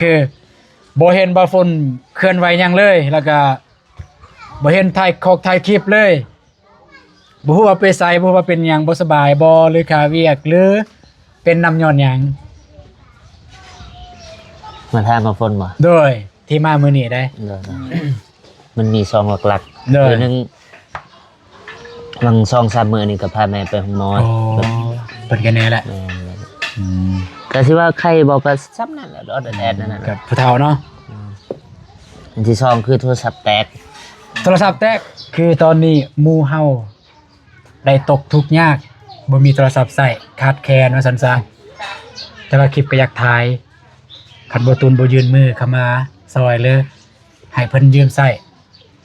ຄືບໍ່ເຫັນບ່າວຝົນເຄື່ອນໄຫວຫຍັງເລີຍ ແລ້ວກະບໍ່ເຫັນຖ່າຍຄອກຖ່າຍຄລິບເລີຍ. ບໍ່ຮູ້ວ່າໄປໃສ, ບໍ່ຮູ້ວ່າເປັນຫຍັງ, ບໍ່ສະບາຍບໍ່ ຫຼືຄາວຽກ ຫຼືເປັນນຳຍ້ອນຫຍັງ? ມາຖາມບ່າວຝົນບໍ່? ໂດຍ ທີ່ມາມື້ນີ້ໄດ໋. ໂດຍ ມັນມີສອງຫຼັກໆ. ໂດຍ ຄືໜຶ່ງ ຫວ່າງສອງສາມມື້ນີ້ກໍພາແມ່ໄປໂຮງໝໍ. ອໍ ເພິ່ນກໍແນ່ແຫຼະ. ແມ່ນ. ອືມ ກໍຊິວ່າໄຂ້ບໍ່ ກໍສ່ຳນັ້ນແຫຼະ ອອດແອດໆ ນັ້ນນະ ກັບຜູ້ເຖົ້າເນາະ. ອືມ ອັນທີສອງຄືໂທລະສັບແຕກ. ໂທລະສັບແຕກ ຄືຕອນນີ້ໝູ່ເຮົາໄດ້ຕົກທຸກຍາກ ບໍ່ມີໂທລະສັບໃຊ້ ຂາດແຄນວ່າຊັ້ນຊະ. ແຕ່ວ່າຄລິບກໍຢາກຖ່າຍ ຄັນບໍ່ຕູນບໍ່ຍື່ນມືເຂົ້າມາຊ່ອຍ ຫຼືໃຫ້ເພິ່ນຢືມໃຊ້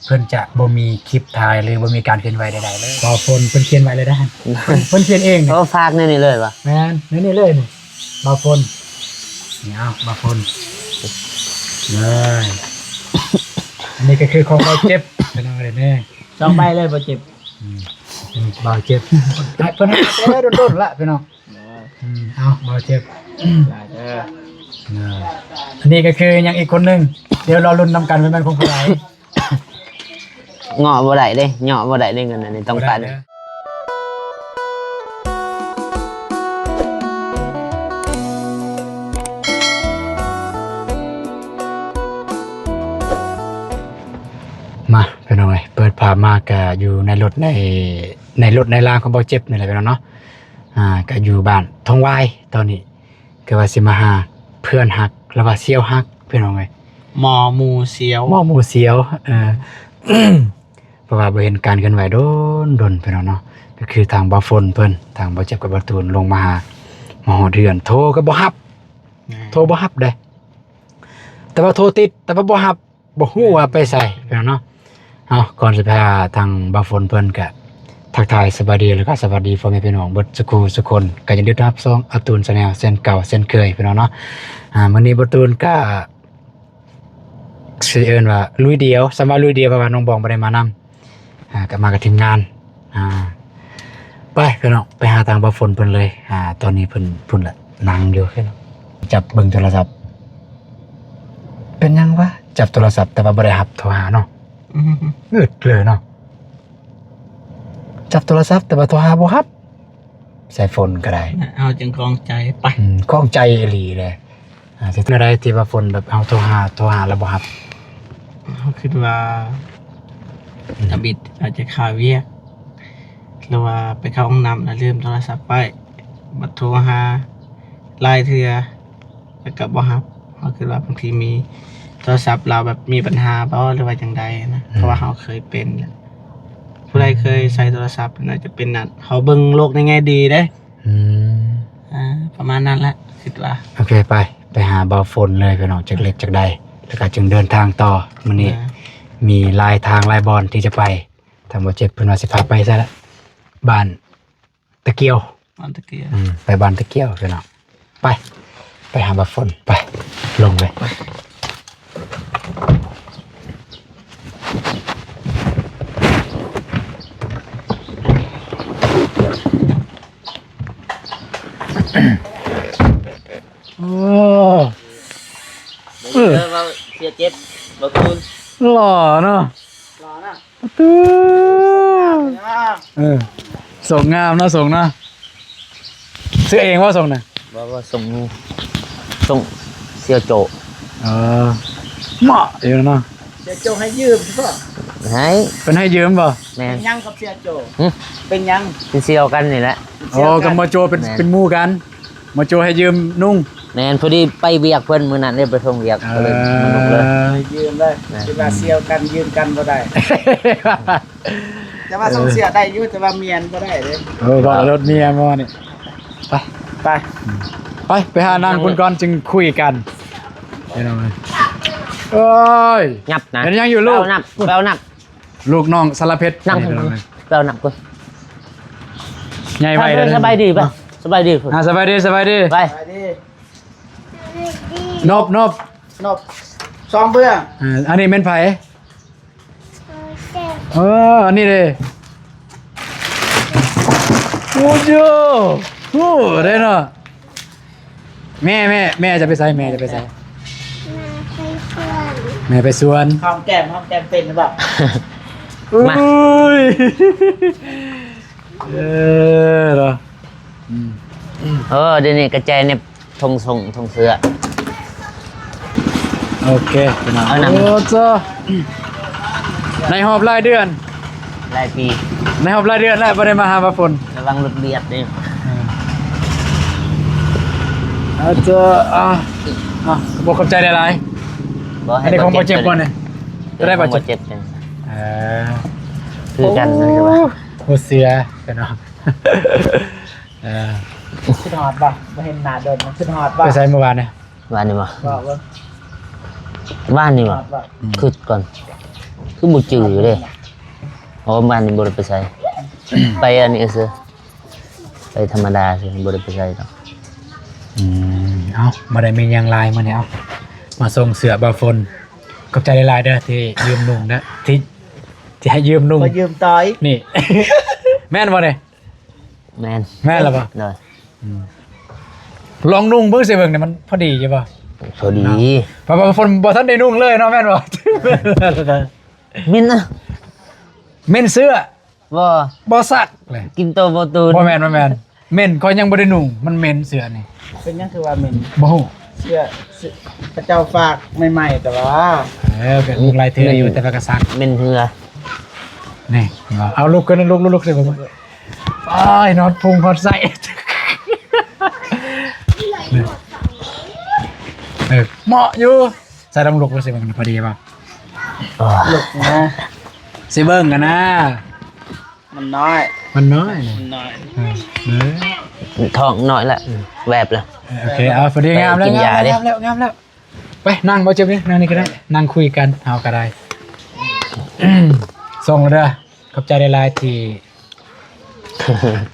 ເພິ່ນຈະບໍ່ມີຄລິບຖ່າຍ ຫຼືບໍ່ມີການເຄື່ອນໄຫວໃດໆເລີຍ. ບ່າວຝົນເພິ່ນຂຽນໄວ້ເລີຍເດ້ ເພິ່ນ ເພິ່ນຂຽນເອງ. ໂອ້ ຝາກແນວນີ້ເລີຍວະ? ແມ່ນ ແນວນີ້ເລີຍນີ້ ບ່າວຝົນ. ນີ້ ເອົາ ບ່າວຝົນ. ເອີ ອັນນີ້ກໍຄືຂອງບ່າວເຈັບ ເປັນຫຍັງເລີຍແນ່ ສອງໃບເລີຍ ບ່າວເຈັບ. ອືມ ບ່າວເຈັບ ໃຫ້ເພິ່ນໃຫ້ແຕ່ດົນໆລະ ພີ່ນ້ອງ. ເອີ ອືມ ເອົາ ບ່າວເຈັບ ຫຼາຍເດີ. ເອີ ອັນນີ້ກໍຄືຍັງອີກຄົນໜຶ່ງ ດຽວລໍລຸ້ນນຳກັນວ່າແມ່ນຂອງຜູ້ໃດ. ເງາະບໍ່ໄດ້ເດ້ ເງາະບໍ່ໄດ້ເດ້ ເງິນອັນນີ້ຕ້ອງປານນີ້. ມາ ພີ່ນ້ອງເອີຍ ເປີດພາບມາກະຢູ່ໃນລົດ ໃນ ໃນລົດໃນລາຂອງບ່າວເຈັບນີ້ແຫຼະ ພີ່ນ້ອງເນາະ. ອ່າ ກະຢູ່ບ້ານທົ່ງວາຍ ຕອນນີ້ກະວ່າຊິມາຫາເພື່ອນຮັກ ຫຼືວ່າສ່ຽວຮັກ ພີ່ນ້ອງເອີຍ. ໝໍໝູ່ສ່ຽວ ໝໍໝູ່ສ່ຽວ. ເອີ ເພາະວ່າບໍ່ເຫັນການເຄື່ອນໄຫວດົນໆ ພີ່ນ້ອງເນາະ. ກໍຄືທາງບ່າວຝົນເພິ່ນ ທາງບ່າວເຈັບກັບບ່າວຕູນລົງມາຫາ ມາຮອດເຮືອນ ໂທກໍບໍ່ຮັບ. ແມ່ນ ໂທບໍ່ຮັບເດ້ ແຕ່ວ່າໂທຕິດ ແຕ່ວ່າບໍ່ຮັບ. ບໍ່ຮູ້ວ່າໄປໃສ ພີ່ນ້ອງເນາະ. ເອົາ ກ່ອນຊິໄປຫາທາງບ່າວຝົນເພິ່ນ ກະທັກທາຍສະບາຍດີ ແລ້ວກະສະຫວັດດີພໍ່ແມ່ພີ່ນ້ອງເບິດສຸຄູ່ສຸຄົນ. ກະຍິນດີຕ້ອນຮັບຊ່ອງອາຕູນແຊນແນວເຊັ່ນເກົ່າເຊັ່ນເຄີຍ ພີ່ນ້ອງເນາະ. ອ່າ ມື້ນີ້ບ່າວຕູນກະຊິເອີ້ນວ່າລຸຍດຽວ ສ່ຳວ່າລຸຍດຽວ ເພາະວ່ານ້ອງບອງບໍ່ໄດ້ມານຳ. ອ່າ ກັບມາກັບທີມງານ. ອ່າ ໄປພີ່ນ້ອງ ໄປຫາທາງບ່າວຝົນເພິ່ນເລີຍ. ອ່າ ຕອນນີ້ເພິ່ນພຸ້ນລະ ນັ່ງຢູ່. ຈັບເບິ່ງໂທລະສັບ ເປັນຫຍັງວະ? ຈັບໂທລະສັບແຕ່ວ່າບໍ່ໄດ້ຮັບ ໂທຫາເນາະ. ອືມ ງຶດເລີຍເນາະ ຈັບໂທລະສັບແຕ່ວ່າໂທຫາບໍ່ຮັບ. ສາຍຝົນກໍໄດ້ ເຮົາຈຶ່ງຂ້ອງໃຈໄປ. ອືມ ຂ້ອງໃຈອີ່ຫຼີເດ້. ອ່າ ເຮັດແນວໃດທີ່ວ່າຝົນແບບເຮົາໂທຫາ ໂທຫາແລ້ວບໍ່ຮັບ? ເຮົາຄິດວ່າ ອືມ ທຳອິດອາດຈະຄາວຽກ ຫຼືວ່າໄປເຂົ້າຫ້ອງນ້ຳແລ້ວລືມໂທລະສັບໄວ້ ບັດໂທຫາຫຼາຍເທື່ອ ແລ້ວກໍບໍ່ຮັບ. ເຮົາຄິດວ່າບາງທີມີໂທລະສັບລາວແບບມີບັນຫາບໍ່ ຫຼືວ່າຈັ່ງໃດນະ. ອືມ ເພາະວ່າເຮົາເຄີຍເປັນແລ້ວ ຜູ້ໃດເຄີຍໃຊ້ໂທລະສັບ ອືມ ໜ້າຈະເປັນນັ້ນ. ເຮົາເບິ່ງໂລກໃນແງ່ດີເດ້. ອືມ ອ່າ ປະມານນັ້ນແຫຼະ ຄິດວ່າ. ໂອເຄ ໄປ ໄປຫາບ່າວຝົນເລີຍພີ່ນ້ອງ ຈັກເລັກຈັກໃດ ແລ້ວກໍຈຶ່ງເດີນທາງຕໍ່. ມື້ນີ້ ແມ່ນ ມີຫຼາຍທາງຫຼາຍບ່ອນທີ່ຈະໄປ. ທາງບ່າວເຈັບເພິ່ນວ່າຊິພາໄປໃສລະ? ບ້ານຕະກຽວ ບ້ານຕະກຽວ. ອືມ ໄປບ້ານຕະກຽວພີ່ນ້ອງ. ໄປ ໄປຫາບ່າວຝົນ ໄປ ລົງເລີຍ ໄປ. ໂອ້ ເອີ ເດີ ເວົ້າເສຍເຈັບ ບໍ່ຄືນ ຫຼໍ່ເນາະ ຫຼໍ່ນະ. ປະຕູ ເອີ ຊົງງາມເນາະ ຊົງເນາະ. ຊື້ເອງບໍ່ຊົງນະ? ບໍ່ ບໍ່ ຊົງ ຊົງສ່ຽວໂຈ. ເອີ ເໝາະຢູ່ເນາະ. ສ່ຽວໂຈໃຫ້ຢືມບໍ່? ໃຫ້ ເພິ່ນໃຫ້ຢືມບໍ່? ແມ່ນ. ເປັນຫຍັງກັບສ່ຽວໂຈ? ຫຶ? ເປັນຫຍັງ? ເປັນສ່ຽວກັນນີ້ແຫຼະ. ໂອ້ ກັບໝໍໂຈເປັນ ແມ່ນ ເປັນໝູ່ກັນ. ໝໍໂຈໃຫ້ຢືມນຸ່ງ. ແມ່ນ ພໍດີໄປວຽກເພິ່ນມື້ນັ້ນເດ້ ໄປສົ່ງວຽກ ເອີ ກໍເລີຍມານຸ່ງເລີຍ ໃຫ້ຢືມເລີຍ. ແມ່ນ ຄິດວ່າສ່ຽວກັນຢືມກັນບໍ່ໄດ້ ແຕ່ວ່າ ເອີ ສົ່ງເສື້ອໄດ້ຢູ່ ແຕ່ວ່າເມຍບໍ່ໄດ້ເດ້. ເອີ ເວົ້າລົດເມຍບໍ່ນີ້. ໄປ ໄປ ໄປ ໄປຫານັ່ງພຸ້ນກ່ອນຈຶ່ງຄຸຍກັນ ພີ່ນ້ອງເອີຍ. ໂອ້ຍ ຫຍັບນະ ເຮັດຫຍັງຢູ່ລູກ? ໄປເອົານ້ຳ ໄປເອົານ້ຳ. ລູກນ້ອງສາລະເພັດ ນັ່ງ ໄປເອົານ້ຳກ່ອນ. ໃຫຍ່ໄວແລ້ວ. ສະບາຍດີປະ? ເນາະ ສະບາຍດີພຸ້ນ. ອ່າ ສະບາຍດີ ສະບາຍດີ. ໄປ ນົບ ນົບ ນົບ ສອງເບື້ອງ. ເອີ ອັນນີ້ແມ່ນໃຜ? ເອີ ອັນນີ້ເດ້. ໂອ້ໂຫ ໂອ້ ໄດ້ເນາະ. ແມ່ ແມ່ ແມ່ຈະໄປໃສ? ແມ່ຈະໄປໃສ? ແມ່ໄປສວນ ຫອມແກ້ມ ຫອມແກ້ມເປັນຫຼືບໍ່? ມາ ໂອ້ຍ ເອີ ເນາະ ອືມ ເອີ ດຽວນີ້ກະແຈໃນຖົງ ຖົງ ຖົງເສື້ອ ໂອເຄ ພີ່ນ້ອງ ເອົານຳ ໂອ້ ຈ້າ ໃນຮອບຫຼາຍເດືອນ ຫຼາຍປີ ໃນຮອບຫຼາຍເດືອນແລ້ວບໍ່ໄດ້ມາຫາບ່າວຝົນ ລະວັງລົດບຽດເດ້ ເອີ ອາ ເຈົ້າ ອາ ອາ ບໍ່ ຂອບໃຈຫຼາຍໆ ບໍ່ ອັນນີ້ຂອງບໍ່ເຈັບບໍ່ນີ້? ຕົວໃດບໍ່ເຈັບ? ເອີ ຄືກັນ ໂອ້ ບໍ່ເຊື່ອ ພີ່ນ້ອງ ເອີ ຄິດຮອດບໍ່? ບໍ່ເຫັນໜ້າດົນ ຄິດຮອດບໍ່? ໄປໃສມື້ວານນີ້? ວານນີ້ບໍ່? ວ່າເບິ່ງ ວານນີ້ບໍ່? ຄຶດກ່ອນ ຄືບໍ່ຈື່ເດ້ ເພາະວ່າວານນີ້ບໍ່ໄດ້ໄປໃສ ໄປອັນນີ້ຊື່ ໄປທຳມະດາຊື່ ບໍ່ໄດ້ໄປໃສດອກ ອືມ ເອົ້າ ບໍ່ໄດ້ມີຫຍັງຫຼາຍມື້ນີ້ ເອົ້າ ມາສົ່ງເສື້ອບ່າວຝົນ ຂອບໃຈຫຼາຍໆເດີ ທີ່ຢືມນຸ່ງເດີ ທີ່ ທີ່ໃຫ້ຢືມນຸ່ງ ຂໍຢືມຕໍ່ອີກ ນີ້ ແມ່ນບໍ່ນີ້? ແມ່ນ ແມ່ນລະບໍ່? ໂດຍ ອືມ ລອງນຸ່ງເບິ່ງຊິເບິ່ງນີ້ ມັນພໍດີຢູ່ບໍ່? ພໍດີ ເນາະ ເພາະວ່າຝົນບໍ່ທັນໄດ້ນຸ່ງເລີຍເນາະ ແມ່ນບໍ່? ເໝັນນະ ເໝັນເສື້ອ ບໍ່ ບໍ່ຊັກເລີຍ ກິນໂຕບໍ່ຕູນ ບໍ່ແມ່ນ ບໍ່ແມ່ນ ເໝັນ ຂ້ອຍຍັງບໍ່ໄດ້ນຸ່ງ ມັນເໝັນເສື້ອນີ້ ເປັນຫຍັງຄືວ່າເໝັນ? ບໍ່ຮູ້ ເສື້ອ ເສື້ອ ເຂົາເຈົ້າຝາກໃໝ່ໆ ແຕ່ວ່າ ເອີ ກະນຸ່ງຫຼາຍເທື່ອຢູ່ ແຕ່ວ່າກະຊັກ ເໝັນເຫື່ອ ນີ້ ເອົາລຸກຂຶ້ນ ລຸກ ລຸກ ລຸກ ລຸກ ໂອ້ຍ ນອນພຸງຮອດໄສ້ ເອີ ເໝາະຢູ່ ໃສ່ລອງລຸກ ຊິເບິ່ງພໍດີບໍ່? ລຸກນະ ຊິເບິ່ງກັນນະ ມັນນ້ອຍ ມັນນ້ອຍ ມັນນ້ອຍ ເອີ ເອີ ທ້ອງນ້ອຍລະ ແວບລະ ເອີ ໂອເຄ ເອົາ ພໍດີ ງາມແລ້ວ ງາມແລ້ວ ງາມແລ້ວ ໄປ ນັ່ງບໍ່ເຈັບນີ້ ນັ່ງນີ້ກະໄດ້ ນັ່ງຄຸຍກັນ ເຮົາກະໄດ້ ສົ່ງແລ້ວເດີ ຂອບໃຈຫຼາຍໆ ທີ່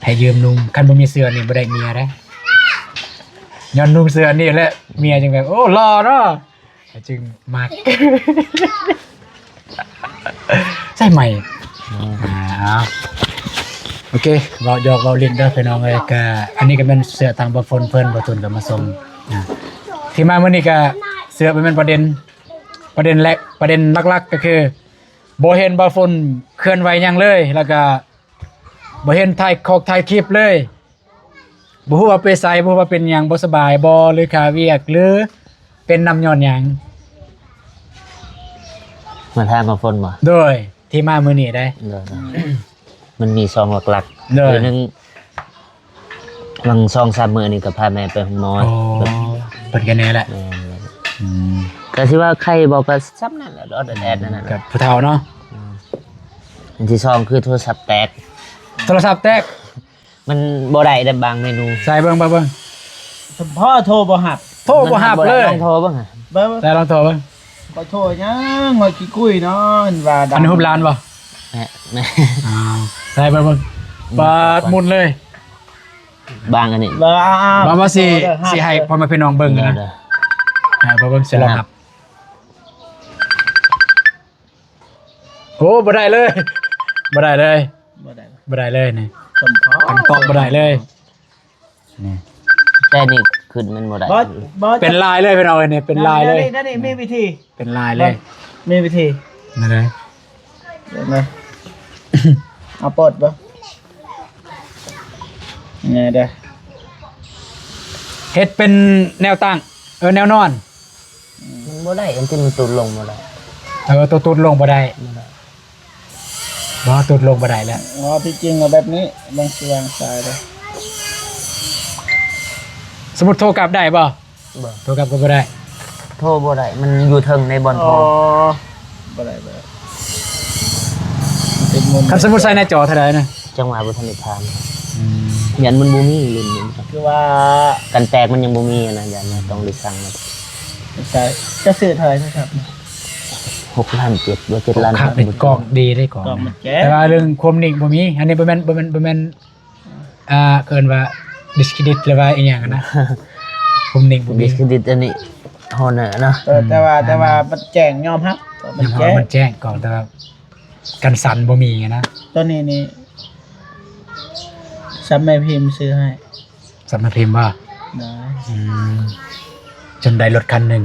ໃຫ້ຢືມນຸ່ງ ຄັນບໍ່ມີເສື້ອນີ້ບໍ່ໄດ້ເມຍເດ້ ຍ້ອນນຸ່ງເສື້ອນີ້ແຫຼະ ເມຍຈຶ່ງແບບ ໂອ້ ຫຼໍ່ເນາະ ຈຶ່ງມັກ ໃສ່ໃໝ່ ອືມ ອ່າ ໂອເຄ ເວົ້າຢອກເວົ້າຫຼິ້ນເດີພີ່ນ້ອງເອີຍ ກະ ອັນນີ້ກະແມ່ນເສື້ອທາງບ່າວຝົນເພິ່ນ ບ່າວຕຸນກະມາສົ່ງ ອ່າ ທີ່ມາມື້ນີ້ກະ ເສື້ອບໍ່ແມ່ນປະເດັນ ປະເດັນແລກ ປະເດັນຫຼັກໆ ກະຄື ບໍ່ເຫັນບ່າວຝົນເຄື່ອນໄຫວຫຍັງເລີຍ ແລ້ວກະ ບໍ່ເຫັນຖ່າຍຄອກຖ່າຍຄລິບເລີຍ ບໍ່ຮູ້ວ່າໄປໃສ ບໍ່ຮູ້ວ່າເປັນຫຍັງ ບໍ່ສະບາຍບໍ່ ຫຼືຄາວຽກ ຫຼືເປັນນຳຍ້ອນຫຍັງ? ມາຖາມບ່າວຝົນບໍ່? ໂດຍ ທີ່ມາມື້ນີ້ເດ້ ໂດຍ ມັນມີສອງຫຼັກໆ ໂດຍ ຄືໜຶ່ງ ຫວ່າງສອງສາມມື້ນີ້ກະພາແມ່ໄປໂຮງໝໍ ໂອ້ ເພິ່ນກະແນ່ແຫຼະ ແມ່ນ ອືມ ກະຊິວ່າໄຂ້ບໍ່ ກະສ່ຳນັ້ນແຫຼະ ອອດແອດນັ້ນແຫຼະ ກະຜູ້ເຖົ້າເນາະ ອືມ ອັນທີສອງຄືໂທລະສັບແຕກ ໂທລະສັບແຕກ ມັນບໍ່ໄດ້ເດ້ບາງເມນູ ໃສ່ເບິ່ງ ເບິ່ງ ເບິ່ງ ສຳພໍໂທບໍ່ຮັບ ໂທບໍ່ຮັບເລີຍ ລອງໂທເບິ່ງ ເບິ່ງ ໃສ່ລອງໂທເບິ່ງ ຂໍໂທຫຍັງ ຂ້ອຍຂີ້ກຸຍເນາະ ວ່າດັງ ອັນຮູບຫຼານບໍ່? ແມ່ນ ອ້າວ ໃສ່ເບິ່ງ ເບິ່ງ ປາດໝຸ່ນເລີຍ ບາງອັນນີ້ ເບິ່ງ ເອົາ ເອົາ ເອົາ ວ່າຊິ ຊິໃຫ້ພໍ່ແມ່ພີ່ນ້ອງເບິ່ງນະ ເດີ ເອົາ ເບິ່ງ ຊິລອງຮັບ ໂອ້ ບໍ່ໄດ້ເລີຍ ບໍ່ໄດ້ເລີຍ ບໍ່ໄດ້ ບໍ່ໄດ້ເລີຍນີ້ ສົມພໍ ເກາະບໍ່ໄດ້ເລີຍ ນີ້ ແຕ່ນີ້ຂຶ້ນມັນບໍ່ໄດ້ ບໍ່ ບໍ່ ເປັນລາຍເລີຍພີ່ນ້ອງເອີຍ ນີ້ເປັນລາຍເລີຍ ນັ້ນ ນັ້ນ ນີ້ມີວິທີ ເປັນລາຍເລີຍ ມີວິທີ ນັ້ນເລີຍ ເບິ່ງເດີ ເອົາປົດບໍ່ ນີ້ເດີ ເຮັດເປັນແນວຕັ້ງ ເອີ ແນວນອນ ມັນບໍ່ໄດ້ ອັນທີ່ມັນຕຸດລົງບໍ່ໄດ້ ເອີ ໂຕຕຸດລົງບໍ່ໄດ້ ບໍ່ໄດ້ ບໍ່ ຕຸດລົງບໍ່ໄດ້ແລ້ວ ອໍ ທີ່ຈິງເອົາແບບນີ້ ເບິ່ງຊິວາງສາຍເດີ ສົມມຸດໂທກັບໄດ້ບໍ່? ບໍ່ ໂທກັບກະບໍ່ໄດ້ ໂທບໍ່ໄດ້ ມັນຢູ່ເທິງໃນບ່ອນໂທ ອໍ ບໍ່ໄດ້ ບໍ່ໄດ້ ຕິດມຸມ ຄັນສົມມຸດໃສ່ໃນຈໍເທົ່າໃດນະ? ຈັ່ງວ່າບໍ່ທັນໄດ້ຖາມ ອືມ ຢ້ານມັນບໍ່ມີລຸ້ນນີ້ ຄືວ່າກັນແຕກມັນຍັງບໍ່ມີຫັ້ນນະ ຢ້ານວ່າຕ້ອງໄດ້ສັ່ງມາ ໃສ່ ຈະຊື້ເທົ່າໃດໂທລະສັບ? ຫົກລ້ານເຈັດ ບໍ່ ເຈັດລ້ານ ກອງດີເດ້ ກອງ ແຕ່ວ່າເລື່ອງຄວາມນິ່ງບໍ່ມີ ອັນນີ້ບໍ່ແມ່ນ ບໍ່ແມ່ນ ບໍ່ແມ່ນ ອ່າ ເອີ້ນວ່າດິສເຄຣດິດ ຫຼືວ່າອີ່ຫຍັງຫັ້ນນະ ຄວາມນິ່ງບໍ່ມີ ດິສເຄຣດິດອັນນີ້ ຮອນເນີເນາະ ເອີ ແຕ່ວ່າ ອືມ ແຕ່ວ່າມັນແຈ້ງ ຍອມຮັບ ມັນແຈ້ງ ຍອມຮັບວ່າມັນແຈ້ງ ກໍແຕ່ວ່າກັນສັ່ນບໍ່ມີຫັ້ນນະ ໂຕນີ້ນີ້ ສຳແມ່ພິມຊື້ໃຫ້ ສຳແມ່ພິມບໍ່? ໂດຍ ອືມ ຈົນໄດ້ລົດຄັນໜຶ່ງ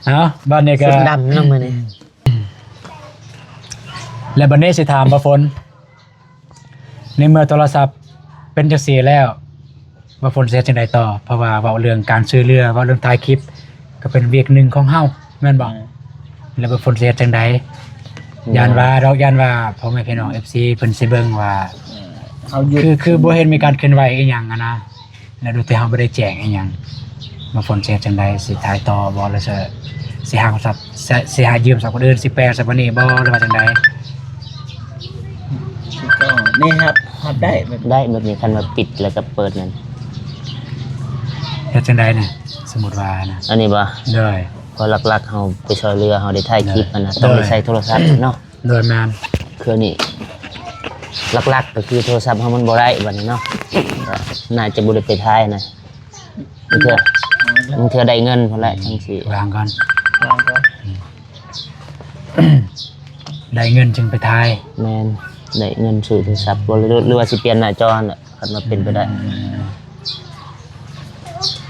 ເອົາ ບັດນີ້ກໍ ຊຸດດຳເນາະມື້ນີ້. ແລະ ບັດນີ້ຊິຖາມບ່າວຝົນ ໃນເມື່ອໂທລະສັບເປັນຈັ່ງຊີ້ແລ້ວ ວ່າຝົນຊິເຮັດຈັ່ງໃດຕໍ່? ເພາະວ່າເວົ້າເລື່ອງການຊ່ວຍເຫຼືອ ເວົ້າເລື່ອງຖ່າຍຄລິບ ກໍເປັນວຽກໜຶ່ງຂອງເຮົາ ແມ່ນບໍ່? ແລ້ວວ່າຝົນຊິເຮັດຈັ່ງໃດ? ຢ້ານວ່າດອກ ຢ້ານວ່າພໍ່ແມ່ພີ່ນ້ອງເອັຟຊີເພິ່ນຊິເບິ່ງວ່າ ເຮົາຢຸດ ຄື ຄືບໍ່ເຫັນມີການເຄື່ອນໄຫວອີ່ຫຍັງຫັ້ນນະ ແລ້ວໂດຍທີ່ເຮົາບໍ່ໄດ້ແຈ້ງອີ່ຫຍັງ ວ່າຝົນຊິເຮັດຈັ່ງໃດ? ຊິຖ່າຍຕໍ່ບໍ່ ຫຼືຊິ ຊິຫາ ຊິ ຊິຫາຢືມໃສ່ຄົນອື່ນ ຊິແປໃສ່ປານນີ້ບໍ່ ຫຼືວ່າຈັ່ງໃດ? ກໍນີ້ຮັບ ຮັບໄດ້ແບບ ໄດ້ແບບນີ້ ຄັນວ່າປິດແລ້ວກໍເປີດນັ້ນ ເຮັດຈັ່ງໃດນະ? ສົມມຸດວ່ານະ ອັນນີ້ບໍ່? ໂດຍ ເພາະຫຼັກໆ ເຮົາໄປຊ່ອຍເຫຼືອ ເຮົາໄດ້ຖ່າຍຄລິບຫັ້ນນະ ໂດຍ ຕ້ອງໄດ້ໃຊ້ໂທລະສັບເນາະ. ໂດຍ ແມ່ນ ເຄື່ອງນີ້ຫຼັກໆ ກໍຄືໂທລະສັບເຮົາມັນບໍ່ໄດ້ບັດນີ້ເນາະ ກໍໜ້າຈະບໍ່ໄດ້ໄປຖ່າຍນະ. ບາງເທື່ອ ບາງເທື່ອໄດ້ເງິນພຸ້ນແຫຼະຈັ່ງຊິ ວາງກ່ອນ ວາງກ່ອນ ໄດ້ເງິນຈຶ່ງໄປຖ່າຍ. ແມ່ນ ໄດ້ເງິນຊື້ໂທລະສັບບໍ່ ຫຼື ຫຼືວ່າຊິປ່ຽນໜ້າຈໍຫັ້ນແຫຼະ ຄັນວ່າເປັນໄປໄດ້.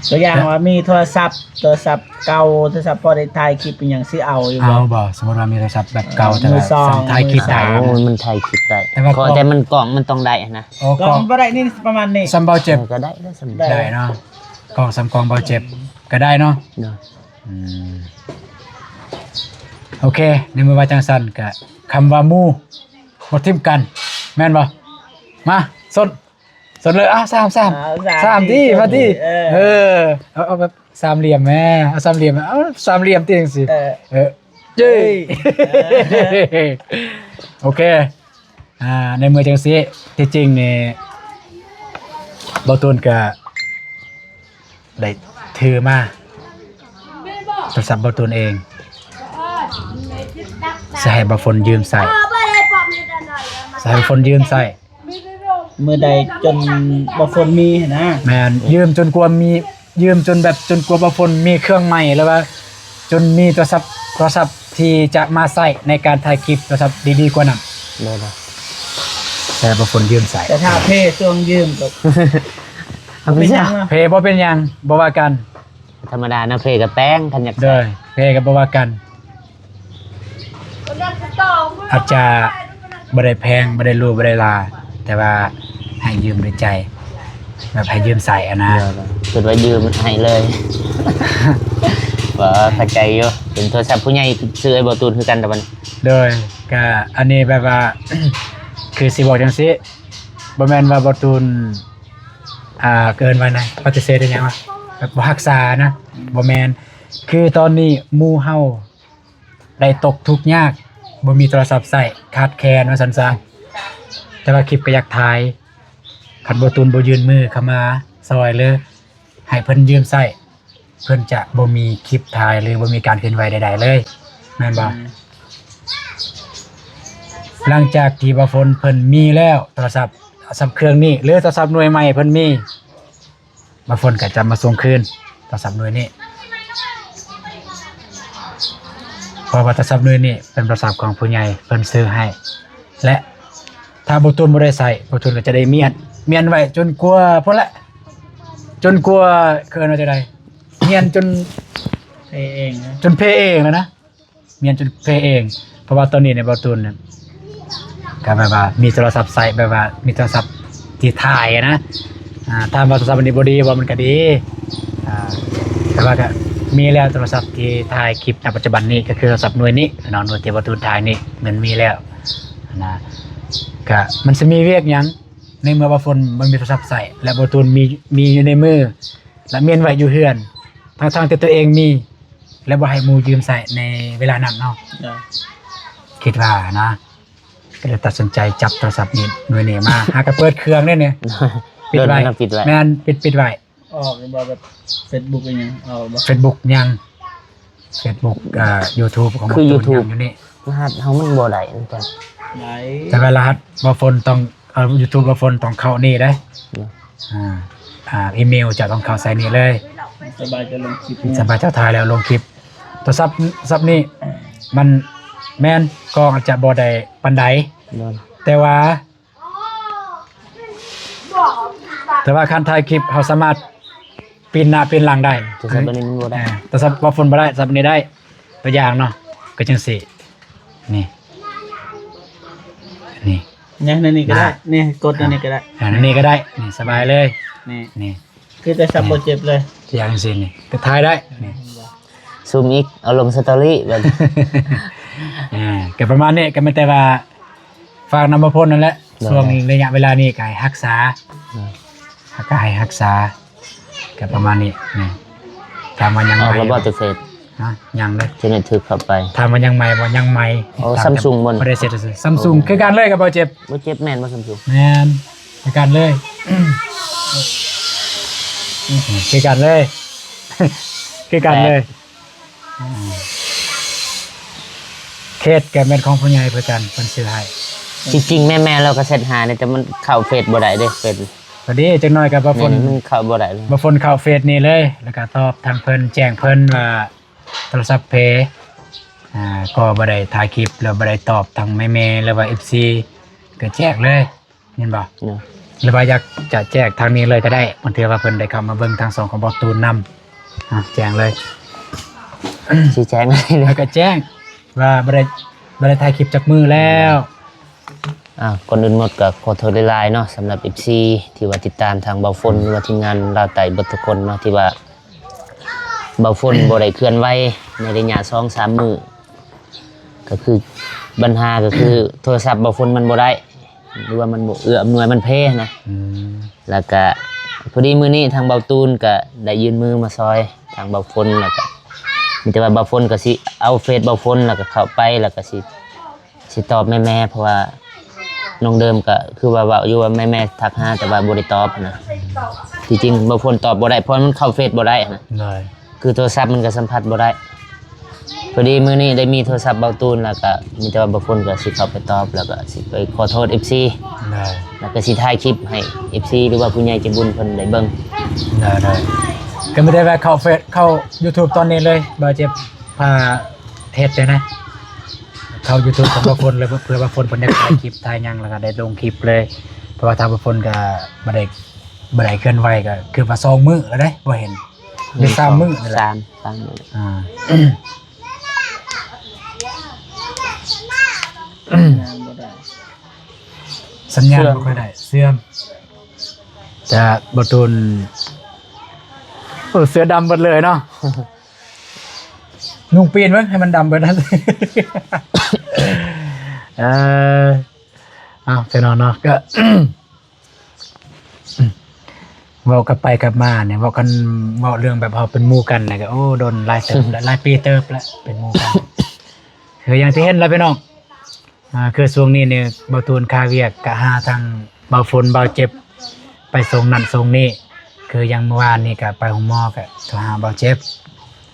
ຕົວຢ່າງວ່າມີໂທລະສັບ ໂທລະສັບເກົ່າ ໂທລະສັບພໍໄດ້ຖ່າຍຄລິບອີ່ຫຍັງ ຊິເອົາຢູ່ບໍ່? ເອົາບໍ່? ສົມມຸດວ່າມີໂທລະສັບແບບເກົ່າ ເອີ ແຕ່ວ່າ ມືສອງ ສາມາດຖ່າຍຄລິບໄດ້ ມືສອງ ນະ ໂອ້ຍ ມັນຖ່າຍຄລິບໄດ້ ແຕ່ວ່າ ຂໍແຕ່ມັນກ້ອງມັນຕ້ອງໄດ້ຫັ້ນນະ. ອໍ ກ້ອງ ກ້ອງບໍ່ໄດ້ ນີ້ປະມານນີ້ ສ່ຳເບົາເຈັບ ເອີ ກໍໄດ້ ກໍໄດ້ ໄດ້ເນາະ ກ້ອງສ່ຳກ້ອງເບົາເຈັບ ອືມ ກໍໄດ້ເນາະ ເນາະ ອືມ ໂອເຄ ໃນເມື່ອວ່າຈັ່ງຊັ້ນ ກະຄຳວ່າໝູ່ບໍ່ຖິ້ມກັນ ແມ່ນບໍ່? ມາ ຊົນ ຊົນເລີຍ ອ້າວ ສາມ ສາມ ເອົາ ສາມ ສາມ ທີ ທີ ມາທີ ເອີ ເອີ ເອົາ ເອົາແບບສາມຫຼ່ຽມແມ້ ເອົາສາມຫຼ່ຽມ ເອົາສາມຫຼ່ຽມຕິ ຈັ່ງຊີ້ ເອີ ເອີ ເຈ້ ເອີ ໂອເຄ ອ່າ ໃນເມື່ອຈັ່ງຊີ້ ທີ່ຈິງນີ້ ບ່າວຕູນກະໄດ້ຖືມາໂທລະສັບບ່າວຕູນເອງ ຊິໃຫ້ບ່າວຝົນຢືມໃຊ້ ຊິໃຫ້ຝົນຢືມໃຊ້ ມື້ໃດຈົນບໍ່ຝົນມີຫັ້ນນະ ແມ່ນ ຢືມຈົນກວ່າມີ ຢືມຈົນແບບ ຈົນກວ່າບໍ່ຝົນມີເຄື່ອງໃໝ່ ຫຼືວ່າຈົນມີໂທລະສັບ ໂທລະສັບທີ່ຈະມາໃຊ້ໃນການຖ່າຍຄລິບ ໂທລະສັບດີໆກວ່ານັ້ນ ໂດຍ ແຕ່ບໍ່ຝົນຢືມໃຊ້ ແຕ່ຖ້າເພຊ່ວງຢືມກໍ ເພບໍ່ເປັນຫຍັງ ບໍ່ວ່າກັນ ທຳມະດາເນາະ ເພກໍແປງ ຄັນຢາກ ໂດຍ ເພກໍບໍ່ວ່າກັນ ອາດຈະບໍ່ໄດ້ແພງ ບໍ່ໄດ້ຫຼູ່ ບໍ່ໄດ້ຫຼາ ແຕ່ວ່າໃຫ້ຢືມດ້ວຍໃຈ ແບບໃຫ້ຢືມໃຊ້ຫັ້ນນະ ເພິ່ນວ່າຢືມໃຫ້ເລີຍ ບໍ່ ເຂົ້າໃຈຢູ່ ເປັນໂທລະສັບຜູ້ໃຫຍ່ ຊື້ໃຫ້ບ່າວຕູນຄືກັນ ແຕ່ວ່າ ໂດຍ ກະອັນນີ້ແບບວ່າ ຄືຊິບອກຈັ່ງຊີ້ ບໍ່ແມ່ນວ່າບ່າວຕູນ ອ່າ ເອີ້ນວ່ານະ ປະຕິເສດອີ່ຫຍັງວະ ແບບບໍ່ຮັກສານະ ບໍ່ແມ່ນ ຄືຕອນນີ້ໝູ່ເຮົາ ໄດ້ຕົກທຸກຍາກ ບໍ່ມີໂທລະສັບໃຊ້ ຂາດແຄນວ່າຊັ້ນຊະ ແຕ່ວ່າຄລິບກໍຢາກຖ່າຍ ຄັນບ່າວຕູນບໍ່ຍື່ນມືເຂົ້າມາຊ່ອຍ ຫຼືໃຫ້ເພິ່ນຢືມໃຊ້ ເພິ່ນຈະບໍ່ມີຄລິບຖ່າຍ ຫຼືບໍ່ມີການເຄື່ອນໄຫວໃດໆເລີຍ ແມ່ນບໍ່? ອືມ ຫຼັງຈາກທີ່ບ່າວຝົນເພິ່ນມີແລ້ວ ໂທລະສັບ ສຳ ເຄື່ອງນີ້ ຫຼືໂທລະສັບໜ່ວຍໃໝ່ເພິ່ນມີ ບ່າວຝົນກໍຈະມາສົ່ງຄືນໂທລະສັບໜ່ວຍນີ້ ເພາະວ່າໂທລະສັບໜ່ວຍນີ້ເປັນໂທລະສັບຂອງຜູ້ໃຫຍ່ເພິ່ນຊື້ໃຫ້ ແລະ ຖ້າບ່າວຕູນບໍ່ໄດ້ໃຊ້ ບ່າວຕູນກໍຈະໄດ້ມ້ຽນ ມ້ຽນໄວ້ຈົນກວ່າພຸ້ນແຫຼະ ຈົນກວ່າ ເອີ້ນວ່າຈັ່ງໃດ ມ້ຽນຈົນ ເພເອງນະ ຈົນເພເອງແລ້ວນະ. ມ້ຽນຈົນເພເອງ ເພາະວ່າຕອນນີ້ນີ້ບ່າວຕູນນີ້ ກໍແບບວ່າມີໂທລະສັບໃຊ້ ແບບວ່າມີໂທລະສັບທີ່ຖ່າຍນະ ອ່າ ຖາມວ່າໂທລະສັບອັນນີ້ບໍ່ດີບໍ່? ມັນກໍດີ ອ່າ ແຕ່ວ່າກໍມີແລ້ວ ໂທລະສັບທີ່ຖ່າຍຄລິບໃນປັດຈຸບັນນີ້ ກໍຄືໂທລະສັບໜ່ວຍນີ້ເນາະ ໜ່ວຍທີ່ບ່າວຕູນຖ່າຍນີ້ ມັນມີແລ້ວນະ ກໍມັນຊິມີວຽກຫຍັງ ໃນເມື່ອບ່າວຝົນບໍ່ມີໂທລະສັບໃຊ້ ແລະ ບ່າວຕູນມີ ມີຢູ່ໃນມື ແລະ ມ້ຽນໄວ້ຢູ່ເຮືອນ ທັງໆທີ່ຕົວເອງມີ ແລະ ບໍ່ໃຫ້ໝູ່ຢືມໃຊ້ໃນເວລານັ້ນເນາະ ໂດຍ ຄິດວ່ານະ ກໍເລີຍຕັດສິນໃຈຈັບໂທລະສັບນີ້ ໜ່ວຍນີ້ມາ ຫາກໍເປີດເຄື່ອງເດ້ນີ້ ປິດໄວ້ ໂດຍ ແມ່ນ ປິດ ປິດໄວ້ ອອກບໍ່ ແບບເຟສບຸກອີ່ຫຍັງ ອອກບໍ່? ເຟສບຸກຍັງ ເຟສບຸກ ອ່າ ຢູທູບຂອງ ຄືຢູທູບ ຍັງຢູ່ນີ້ ລະຫັດເຮົາມັນບໍ່ໄດ້ຄືກັນ ໄດ້ ແຕ່ວ່າລະຫັດບ່າວຝົນຕ້ອງ ເອົາຢູທູບບ່າວຝົນຕ້ອງເຂົ້ານີ້ເດ້ ເນາະ ອ່າ ອ່າ ອີເມວເຈົ້າຕ້ອງເຂົ້າໃສ່ນີ້ເລີຍ ສະບາຍຈະລົງຄລິບ ສະບາຍເຈົ້າຖ່າຍແລ້ວລົງຄລິບ ໂທລະສັບ ສັບນີ້ມັນແມ່ນກ້ອງອາດຈະບໍ່ໄດ້ປານໃດ ໂດຍ ແຕ່ວ່າ ແຕ່ວ່າຄັນຖ່າຍຄລິບ ເຮົາສາມາດ ປິ່ນໜ້າປິ່ນຫຼັງໄດ້. ໂທລະສັບແບບນີ້ມັນບໍ່ໄດ້. ອ່າ ໂທລະສັບເວົ້າໂຟນບໍ່ໄດ້, ໂທລະສັບນີ້ໄດ້. ຕົວຢ່າງເນາະ ກໍຈັ່ງຊີ້ ນີ້ ນີ້ ຍັງແນວນີ້ກໍໄດ້. ອ່າ ນີ້ກົດແນວນີ້ກໍໄດ້. ອ່າ ແນວນີ້ກໍໄດ້. ນີ້ ສະບາຍເລີຍ. ນີ້ ນີ້ ຄືແຕ່ສັບບໍ່ເຈັບເລີຍ. ຢ່າງຊີ້ນີ້ ກໍຖ່າຍໄດ້. ນີ້ ຊູມອີກ ເອົາລົງສະຕໍຣີບັດ. ອ່າ ກໍປະມານນີ້. ກໍແມ່ນແຕ່ວ່າ ຝາກນຳບ່າວພົນນັ້ນແຫຼະ. ໂດຍ. ຊ່ວງໄລຍະເວລານີ້ກໍໃຫ້ຮັກສາ ໂດຍ ກໍໃຫ້ຮັກສາ ກໍປະມານນີ້. ນີ້ ຖາມວ່າຍັງໃໝ່ ອອກແລ້ວບໍ່ແຕ່ເຟສ? ຮະ? ຍັງເລີຍ. ຈະໄດ້ຖືກເຂົ້າໄປ. ຖາມວ່າຍັງໃໝ່ບໍ່? ຍັງໃໝ່. ໂອ້ ຊຳຊຸງບໍ່? ບໍ່ໄດ້ເຊັດ. ຊຳຊຸງຄືກັນເລີຍກັບບ່າວເຈັບ. ບໍ່ເຈັບແມ່ນບໍ່ ຊຳຊຸງ? ແມ່ນ ຄືກັນເລີຍ. ຄືກັນເລີຍ ຄືກັນເລີຍ. ແປດ ເຄສກໍແມ່ນຂອງຜູ້ໃຫຍ່ຄືກັນ ເພິ່ນຊື້ໃຫ້. ທີ່ຈິງແມ່ນໆ ແລ້ວກໍເຊັດຫານີ້ ແຕ່ມັນເຂົ້າເຟສບໍ່ໄດ້ເດ້ ເຟສ ພໍດີຈັກໜ້ອຍກໍບໍ່ ແມ່ນ ຝົນ ມັນເຂົ້າບໍ່ໄດ້ເລີຍ. ບໍ່ຝົນເຂົ້າເຟສນີ້ເລີຍ ແລ້ວກໍຕອບທາງເພິ່ນ ແຈ້ງເພິ່ນວ່າໂທລະສັບເພ ອ່າ ກໍບໍ່ໄດ້ຖ່າຍຄລິບ ແລ້ວບໍ່ໄດ້ຕອບທາງແມ່ໆ ຫຼືວ່າເອັຟຊີ ກໍແຈ້ງເລີຍ. ແມ່ນບໍ່? ເນາະ ຫຼືວ່າຢາກຈະແຈ້ງທາງນີ້ເລີຍກໍໄດ້ ບາງເທື່ອວ່າເພິ່ນໄດ້ເຂົ້າມາເບິ່ງທາງຊ່ອງຂອງບ່າວຕູນນຳ. ອ່າ ແຈ້ງເລີຍ ຊີ້ແຈງເລີຍ ແລ້ວກໍແຈ້ງວ່າບໍ່ໄດ້ ບໍ່ໄດ້ຖ່າຍຄລິບຈັກມື້ແລ້ວ. ອ່າ ກ່ອນອື່ນໝົດກໍຂໍໂທດຫຼາຍໆເນາະ ສຳລັບເອັຟຊີທີ່ວ່າຕິດຕາມທາງບ່າວຝົນ ຫຼືວ່າທີມງານລາວໃຕ້ເບິດທຸກຄົນເນາະ ທີ່ວ່າບ່າວຝົນບໍ່ໄດ້ເຄື່ອນໄຫວໃນໄລຍະສອງສາມມື້. ກໍຄືບັນຫາກໍຄືໂທລະສັບບ່າວຝົນມັນບໍ່ໄດ້ ຫຼືວ່າມັນບໍ່ເອື້ອອຳນວຍ ມັນເພນະ. ອືມ ແລ້ວກະພໍດີມື້ນີ້ທາງບ່າວຕູນກະໄດ້ຍື່ນມືມາຊ່ອຍທາງບ່າວຝົນ ແລ້ວກະມີແຕ່ວ່າບ່າວຝົນກະຊິເອົາເຟສບ່າວຝົນ ແລ້ວກະເຂົ້າໄປ ແລ້ວກະຊິ ຊິຕອບແມ່ໆ ເພາະວ່ານ້ອງເດີມກະຄືວ່າເວົ້າຢູ່ວ່າແມ່ໆທັກຫາ ແຕ່ວ່າບໍ່ໄດ້ຕອບນະ. ທີ່ຈິງບ່າວຝົນຕອບບໍ່ໄດ້ ເພາະມັນເຂົ້າເຟສບໍ່ໄດ້ນະ. ໂດຍ. ຄືໂທລະສັບມັນກໍສຳຜັດບໍ່ໄດ້. ພໍດີມື້ນີ້ໄດ້ມີໂທລະສັບບ່າວຕູນ ແລ້ວກໍມີແຕ່ວ່າບ່າວຝົນກໍຊິເຂົ້າໄປຕອບ ແລ້ວກໍຊິໄປຂໍໂທດເອັຟຊີ ໂດຍ ແລ້ວກໍຊິຖ່າຍຄລິບໃຫ້ເອັຟຊີ ຫຼືວ່າຜູ້ໃຫຍ່ໃຈບຸນເພິ່ນໄດ້ເບິ່ງ. ໂດຍ ໂດຍ. ກໍມີແຕ່ວ່າເຂົ້າເຟສ ເຂົ້າຢູທູບຕອນນີ້ເລີຍ ບ່າວເຈັບພາເຮັດເລີຍນະ ເຂົ້າຢູທູບຂອງບ່າວຝົນເລີຍ ເພື່ອບ່າວຝົນເພິ່ນໄດ້ຖ່າຍຄລິບ ຖ່າຍຫຍັງ ແລ້ວກໍໄດ້ລົງຄລິບເລີຍ. ເພາະວ່າທາງບ່າວຝົນກໍບໍ່ໄດ້ ບໍ່ໄດ້ເຄື່ອນໄຫວ ກໍຄືວ່າສອງມື້ແລ້ວເດ້ ບໍ່ເຫັນ ຫຼືສາມມື້ແລ້ວ ສາມ ສາມມື້. ອ່າ ສັນຍານບໍ່ຄ່ອຍໄດ້ ເສື່ອມ ແຕ່ບ່າວຕູນ ເອີ ເສື້ອດຳເບິດເລີຍເນາະ. ນຸ່ງປີນເບິ່ງໃຫ້ມັນດຳເບິດນັ້ນ. ເອີ ເອົາ ພີ່ນ້ອງເນາະ ກໍ ເວົ້າກັບໄປກັບມານີ້ ເວົ້າກັນ ເວົ້າເລື່ອງແບບເຮົາເປັນໝູ່ກັນນີ້ກໍ ໂອ້ ດົນຫຼາຍເຕີບແລ້ວ ຫຼາຍປີເຕີບແລ້ວເປັນໝູ່ກັນ. ຄືຢ່າງທີ່ເຫັນລະພີ່ນ້ອງ ອ່າ ຄືຊ່ວງນີ້ນີ້ບ່າວຕູນຄາວຽກ ກະຫາທາງບ່າວຝົນ ບ່າວເຈັບ ໄປສົ່ງນັ້ນສົ່ງນີ້. ຄືຢ່າງມື້ວານນີ້ກະໄປໂຮງໝໍ ກະໂທຫາບ່າວເຈັບ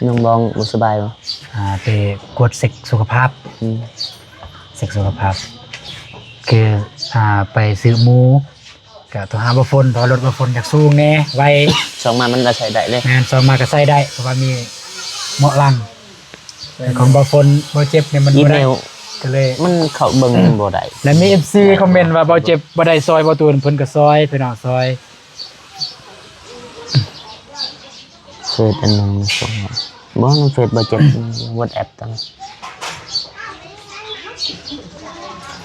ນ້ອງບອງບໍ່ສະບາຍບໍ່? ອ່າ ໄປກວດເຊັກສຸຂະພາບ. ອືມ ເຊັກສຸຂະພາບ ຄື ອ່າ ໄປຊື້ໝູ ກະໂທຫາບ່າວຝົນ ເພາະວ່າລົດບ່າວຝົນຢາກສູງແດ່ ໄວ ສອງມາມັນອາໄສໄດ້ເດ້. ແມ່ນ ສອງມາກໍໃຊ້ໄດ້ ເພາະວ່າມີເບາະຫຼັງ. ແຕ່ຂອງບ່າວຝົນ ບ່າວເຈັບນີ້ມັນບໍ່ໄດ້ ອີເມວ ກໍເລີຍມັນເຂົ້າເບິ່ງບໍ່ໄດ້. ແລະມີເອັຟຊີຄອມເມັນວ່າບ່າວເຈັບບໍ່ໄດ້ຊ່ອຍບ່າວຕູນ ເພິ່ນກໍຊ່ອຍ ພີ່ນ້ອງ ຊ່ອຍ. ເຟສອັນໜຶ່ງສົ່ງມາ ບໍ່ ນຳເຟສບ່າວເຈັບ ວັອດແອັບຕະ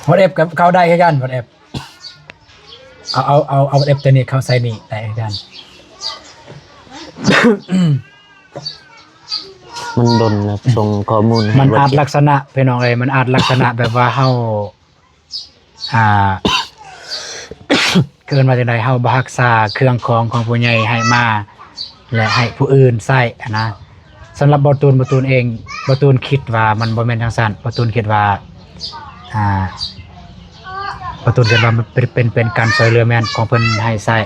ວັອດແອັບກໍເຂົ້າໄດ້ຄືກັນ ວັອດແອັບ. ເອົາ ເອົາ ເອົາ ເອົາເອັຟໂຕນີ້ເຂົ້າໃສ່ນີ້ໄດ້ຄືກັນ. ມັນດົນນະ ສົ່ງຂໍ້ມູນໃຫ້ ມັນອາດລັກສະນະ ພີ່ນ້ອງເອີຍ ມັນອາດລັກສະນະແບບວ່າເຮົາ ອ່າ ເອີ້ນວ່າຈັ່ງໃດ ເຮົາບໍ່ຮັກສາເຄື່ອງຂອງຂອງຜູ້ໃຫຍ່ໃຫ້ມາ ແລະ ໃຫ້ຜູ້ອື່ນໃຊ້ຫັ້ນນະ. ສຳລັບບ່າວຕູນ ບ່າວຕູນເອງ ບ່າວຕູນຄິດວ່າມັນບໍ່ແມ່ນຈັ່ງຊັ້ນ. ບ່າວຕູນຄິດວ່າ ອ່າ ບ່າວຕູນຄິດວ່າມັນເປັນ ເປັນ ເປັນການຊ່ວຍເຫຼືອແມ່ນຂອງເພິ່ນໃຫ້ໃຊ້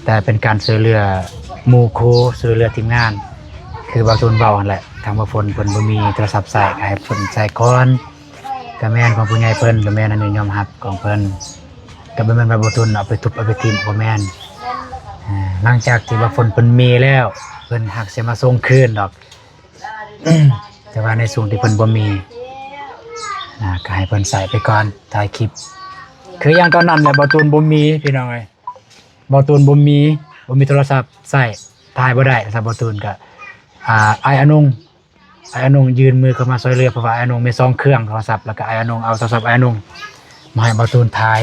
ແຕ່ເປັນການຊ່ວຍເຫຼືອໝູ່ຄູ່ ຊ່ວຍເຫຼືອທີມງານ ຄືບ່າວຕູນເວົ້າຫັ້ນແຫຼະ. ທາງບ່າວຝົນເພິ່ນບໍ່ມີໂທລະສັບໃຊ້ ກໍໃຫ້ເພິ່ນໃຊ້ກ່ອນ ກໍແມ່ນຂອງຜູ້ໃຫຍ່ເພິ່ນ ກໍແມ່ນອັນນີ້ຍອມຮັບຂອງເພິ່ນ. ກໍບໍ່ແມ່ນວ່າບ່າວຕຸນເອົາໄປທຸບເອົາໄປຖິ້ມ ບໍ່ແມ່ນ. ອ່າ ຫຼັງຈາກທີ່ວ່າຝົນເພິ່ນມີແລ້ວ ເພິ່ນຫາກຊິມາສົ່ງຄືນດອກ ແຕ່ວ່າໃນຊ່ວງທີ່ເພິ່ນບໍ່ມີ ອ່າ ກໍໃຫ້ເພິ່ນໃຊ້ໄປກ່ອນ ຖ່າຍຄລິບ ຄືຢ່າງຕອນນັ້ນແຫຼະ. ບ່າວຕຸນບໍ່ມີ ພີ່ນ້ອງເອີຍ ບ່າວຕຸນບໍ່ມີ ບໍ່ມີໂທລະສັບໃຊ້ ຖ່າຍບໍ່ໄດ້ ສຳລັບບ່າວຕູນກໍ ອ່າ ອ້າຍອານົງ ອ້າຍອານົງຍື່ນມືເຂົ້າມາຊ່ວຍເຫຼືອ ເພາະວ່າອ້າຍອານົງມີສອງເຄື່ອງໂທລະສັບ ແລ້ວກໍອ້າຍອານົງເອົາໂທລະສັບອ້າຍອານົງມາໃຫ້ບ່າວຕູນຖ່າຍ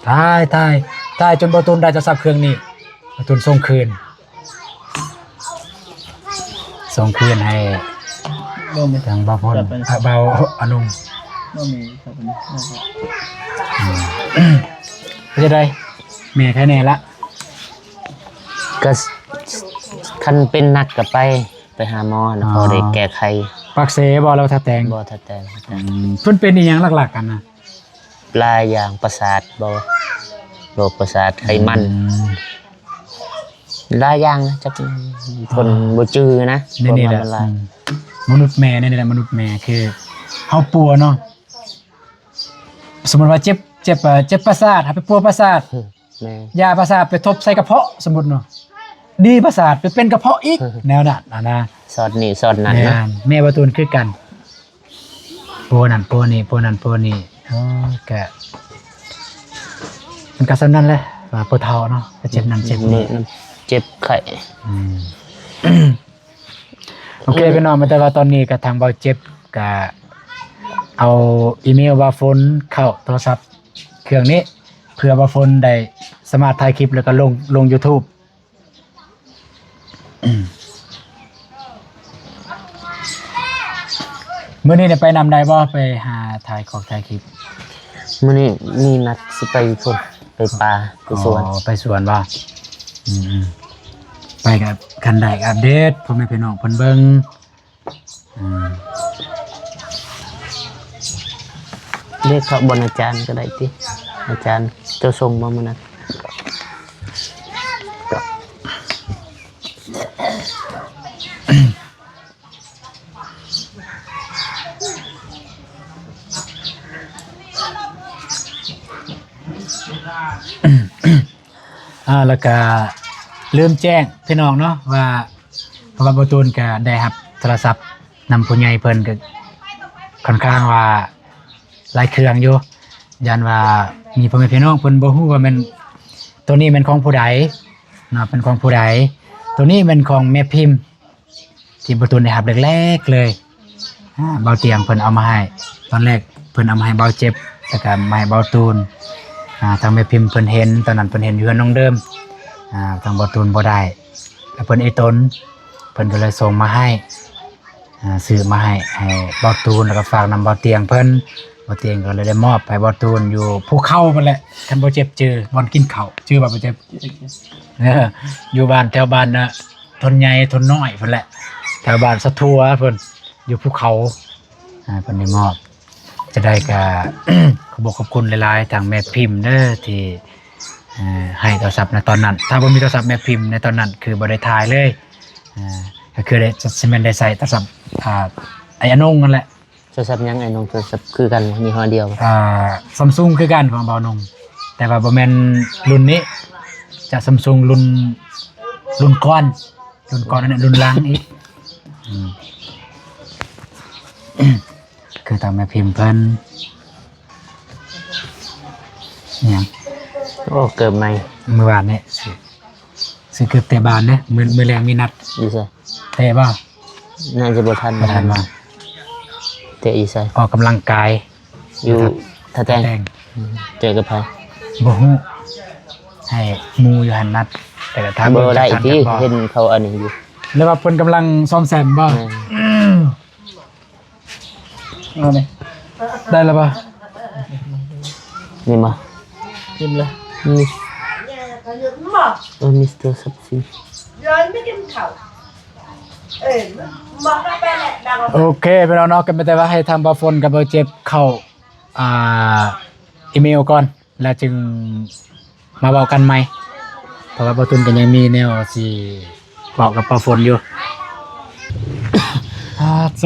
ຖ່າຍ ຖ່າຍ ຖ່າຍຈົນບ່າວຕູນໄດ້ໂທລະສັບເຄື່ອງນີ້ ບ່າວຕູນສົ່ງຄືນ ສົ່ງຄືນໃຫ້ ບໍ່ມີ ທາງບ່າວພົນ ຈະໄປ ອ່າ ບ່າວອານົງ ບໍ່ມີ ອືມ ເປັນຈັ່ງໃດ ແມ່ໄຄແນ່ລະ? ກໍ ຄັນເປັນໜັກກໍໄປ ໄປຫາໝໍນະ ອໍ ພໍໄດ້ແກ້ໄຂ. ປາກເຊບໍ່ ຫຼືວ່າທ່າແຕງ? ບໍ່ ທ່າແຕງ ອືມ ເພິ່ນເປັນອີ່ຫຍັງຫຼັກໆ ຫັ້ນນະ? ຫຼາຍຢ່າງ ປະສາດບໍ່ ໂລກປະສາດ ໄຂມັນ ອືມ ຫຼາຍຢ່າງນະ ຈັກ ເພິ່ນ ອ່າ ບໍ່ຈື່ນະ ໃນນີ້ແຫຼະ ອືມ ມະນຸດແມ່ ໃນນີ້ແຫຼະ ມະນຸດແມ່ ຄືເຮົາປົວເນາະ ສົມມຸດວ່າເຈັບ ເຈັບ ເອີ ເຈັບປະສາດ ເຮົາໄປປົວປະສາດ ແມ່ນ ຢາປະສາດໄປທົບໃສ່ກະເພາະ ສົມມຸດເນາະ ດີປະສາດໄປເປັນກະເພາະອີກ ແນວນັ້ນຫັ້ນນະ ສອດນີ້ສອດນັ້ນເນາະ ແມ່ນ ແມ່ບ່າວຕູນຄືກັນ ປົວນັ້ນປົວນີ້ ປົວນັ້ນປົວນີ້ ໂອ້ ກະ ມັນກະສ່ຳນັ້ນແຫຼະ ວ່າຜູ້ເຖົ້າເນາະ ກະເຈັບນັ້ນເຈັບນີ້ ເຈັບໄຂ້ ອືມ ໂອເຄ ພີ່ນ້ອງ ແຕ່ວ່າຕອນນີ້ກະທາງບ່າວເຈັບກະເອົາອີເມວບ່າວຝົນເຂົ້າໂທລະສັບເຄື່ອງນີ້ ເພື່ອບ່າວຝົນໄດ້ສາມາດຖ່າຍຄລິບ ແລ້ວກະລົງ ລົງຢູທູບ ມື້ນີ້ໄດ້ໄປນຳໄດ້ບໍ່? ໄປຫາຖ່າຍຂອງຖ່າຍຄລິບ ມື້ນີ້ມີນັດຊິໄປພຸ້ນ ໄປປ່າ ໄປສວນ ອໍ ໄປສວນບໍ່? ອືມໆ ໄປກະຄັນໄດ້ອັບເດດພໍ່ແມ່ພີ່ນ້ອງເພິ່ນເບິ່ງ ອືມ ເລກເຂົ້າບ່ອນອາຈານກໍໄດ້ຕິ ອາຈານເຈົ້າສົ່ງມາມື້ນັ້ນ. ອ່າ ແລ້ວກະລືມແຈ້ງພີ່ນ້ອງເນາະວ່າ ເພາະວ່າບ່າວຕູນກະໄດ້ຮັບໂທລະສັບນຳຜູ້ໃຫຍ່ເພິ່ນ ກະຄ່ອນຂ້າງວ່າຫຼາຍເຄື່ອງຢູ່ ຢ້ານວ່າມີພໍ່ແມ່ພີ່ນ້ອງເພິ່ນບໍ່ຮູ້ວ່າແມ່ນ ໂຕນີ້ແມ່ນຂອງຜູ້ໃດເນາະ ເປັນຂອງຜູ້ໃດ ໂຕນີ້ແມ່ນຂອງແມ່ພິມ ທີ່ບ່າວຕູນໄດ້ຮັບແລກໆ ເລີຍ ອ່າ ບ່າວຕຽງເພິ່ນເອົາມາໃຫ້ ຕອນແລກເພິ່ນເອົາມາໃຫ້ບ່າວເຈັບ ແລ້ວກະມາໃຫ້ບ່າວຕູນ ອ່າ ທາງແມ່ພິມເພິ່ນເຫັນ ຕອນນັ້ນເພິ່ນເຫັນຢູ່ເຮືອນນ້ອງເດີມ ອ່າ ທາງບ່າວຕູນບໍ່ໄດ້ ແລ້ວເພິ່ນອີ່ຕົນ ເພິ່ນກໍເລີຍສົ່ງມາໃຫ້ ອ່າ ຊື້ມາໃຫ້ ໃຫ້ບ່າວຕູນ ແລ້ວກໍຝາກນຳບ່າວຕຽງເພິ່ນ ບ່າວຕຽງກໍເລີຍໄດ້ມອບໃຫ້ບ່າວຕູນຢູ່ພູເຂົາພຸ້ນແຫຼະ ຄັນບໍ່ເຈັບຈື່ ບ່ອນກິນເຂົ້າ ຈື່ບໍ່ ບໍ່ເຈັບ ເອີ ຢູ່ບ້ານ ແຖວບ້ານນະ ທົນໃຫຍ່ ທົນນ້ອຍພຸ້ນແຫຼະ ແຖວບ້ານສະຖົວພຸ້ນ ຢູ່ພູເຂົາ ອ່າ ເພິ່ນໄດ້ມອບ ຈະໄດ້ກະ ຂອບຂອບຄຸນຫຼາຍໆ ທາງແມ່ພິມເດີ ທີ່ ເອີ ໃຫ້ໂທລະສັບໃນຕອນນັ້ນ ຖ້າບໍ່ມີໂທລະສັບແມ່ພິມໃນຕອນນັ້ນ ຄືບໍ່ໄດ້ຖ່າຍເລີຍ ອ່າ ກໍຄືໄດ້ ຊິແມ່ນໄດ້ໃຊ້ໂທລະສັບ ອ່າ ໄອ້ອານົງນັ້ນແຫຼະ. ໂທລະສັບຫຍັງອ້າຍນົງ? ໂທລະສັບຄືກັນບໍ່? ຍີ່ຫໍ້ດຽວບໍ່? ອ່າ ຊຳຊຸງຄືກັນຂອງບ່າວນົງ ແຕ່ວ່າບໍ່ແມ່ນລຸ້ນນີ້ ຈະຊຳຊຸງລຸ້ນ ລຸ້ນກ່ອນ ລຸ້ນກ່ອນ ອັນນັ້ນລຸ້ນຫຼັງອີກ ອືມ ຄືທາງແມ່ພິມເພິ່ນ ຫຍັງ? ໂອ້ ເກີບໃໝ່ ມື້ວານນີ້ ຊື້ເກີບແຕະບານເດ້ ມື້ ມື້ແລງມີນັດ ຢູ່ໃສ? ແຕະບໍ່? ໜ້າຈະບໍ່ທັນ ບໍ່ທັນບໍ່? ແຕະຢູ່ໃສ? ອອກກຳລັງກາຍ ຢູ່ທ່າແຕງ ທ່າແຕງ ອືມ ເຈີກັບໃຜ? ບໍ່ຮູ້ ໃຫ້ໝູ່ຢູ່ຫັ້ນນັດ ແຕ່ກໍຖາມ ບໍ່ໄດ້ຕິ ເຫັນເຂົາອັນນີ້ຢູ່ ຫຼືວ່າເພິ່ນກຳລັງສ້ອມແຊມບໍ່? ແມ່ນ ອືມ ເອົານີ້ ໄດ້ແລ້ວບໍ່? ນີ້ບໍ່? ກິນແລ້ວ ນີ້ ເອີ ມິສເຕີຊັບຊິງ ໂອເຄ ພີ່ນ້ອງເນາະ ກໍມີແຕ່ວ່າໃຫ້ທາງບ່າວຝົນກັບບ່າວເຈັບເຂົ້າ ອ່າ ອີເມວກ່ອນ ແລ້ວຈຶ່ງມາເວົ້າກັນໃໝ່ ເພາະວ່າບ່າວຕຸນກໍຍັງມີແນວຊິເວົ້າກັບບ່າວຝົນຢູ່. ອ່າ ໂຊ